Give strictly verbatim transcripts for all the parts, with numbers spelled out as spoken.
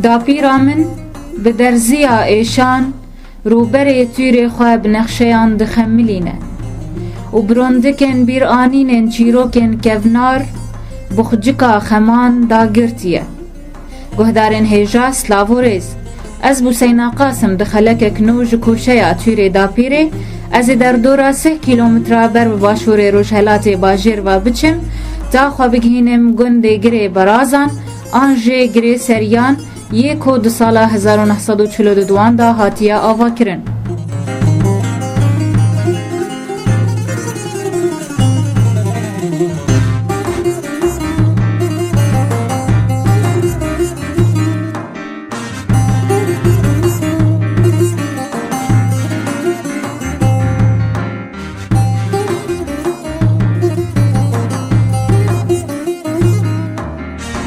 Dapîra min bi derziya êşan rûberê tûrê xwe bi nexşeyan dixemilîne û bi rondikên bîranînên çîrokên kevnar bi xucika xeman dagirtiye. Guhdarên hêja, silav û rêz. Ez Bûseyna Qasim di xelekek nû ji kûşeya tûrê dapîrê, ez ê derdora sih kîlometra ber bi başûrê rojhelatê bajêr ve biçim, ta xwe bigihînim gundê Girê Berazan an jê Girê Seriyan, yê ku di sala hezar û neh sed û çil û duan de hatiye avakirin.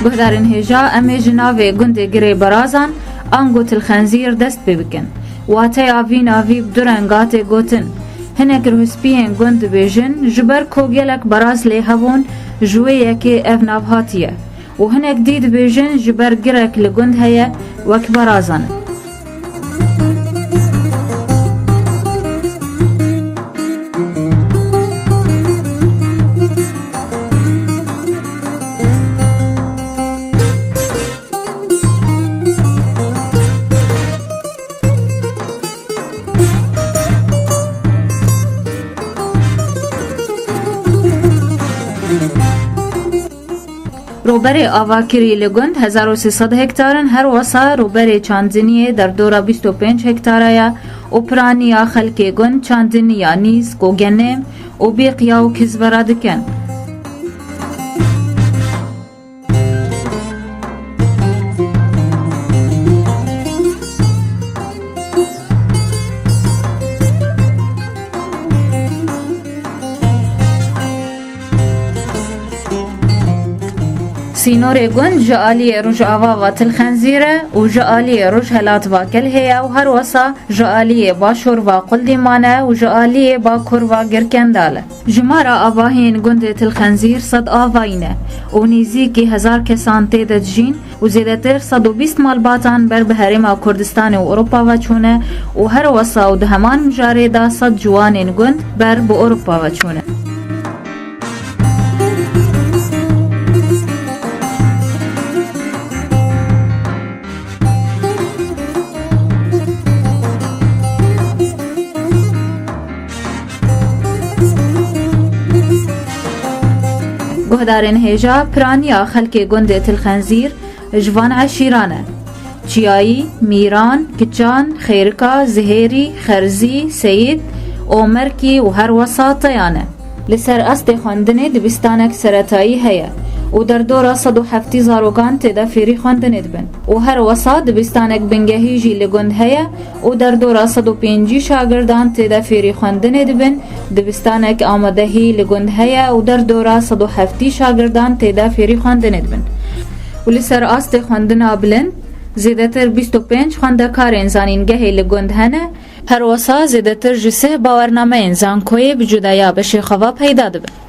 Guhdarên hêja, em ê ji navê gundê Girê Berazan, ango Tilxenzîr dest pê bikin. Wateya vî navî bi du renga tê gotin. Hinek ruhspiyên gund dibêjin, ji ber ku gelek beraz lê hebûn, ji wê yekê ev nav hatiye. Û hinek dî dibêjin, ji ber girek li gund heye, wek berazan in. Rûberê avakirî li gund hezar û sê sed hektar in, her wesa rûberê çandiniyê derdora bîst û pênc hektara ye û piraniya xelkê gund çandiniya nîsk û genêm û bêqiya û kizvera dikin. Sînorê gund ji aliyê rojava va Tilxenzîr e û ji aliyê rojhelat va Kelhê ye û her wesa ji aliyê başûr va Quldîman e û ji aliyê bakur va Girkendal e. Jimara avahiyên gundê Tilxenzîr sed avayî ne û nêzîkî hezar kesan tê de dijîn û zêdetir sed û bîst malbatan ber bi Herêma Kurdistanê û Ewropa ve çûne û her wesa û di heman mijarê de sed ciwanên gund ber bi Ewropa ve çûne. Guhdarên hêja, piraniya xelkê gundê Tilxenzîr ji van eşîran e. Çiyayî, Mîran, Kiçan, Xêrika, Zihêrî, Xerzî, Seyîd, Omerkî û her wesa Teyan e. Li ser astê xwendinê dibistanek seretayî heye û derdora sed û heftî zarokan tê de fêrî xwendinê dibin û her wesa dibistanek bingehî jî li gund heye û derdora sed û pêncî şagirdan tê de fêrî xwendinê dibin, dibistanek amadehî li gund heye û derdora sed û heftî şagirdan tê de fêrî xwendinê dibin. Û li ser astê xwendina bilind, zêdetir bîst û pênc xwendekarên zanîngehê li gund hene, her wesa zêdetir ji sih bawernameyên zankoyê bi cudaya beşê xwe ve peyda dibin.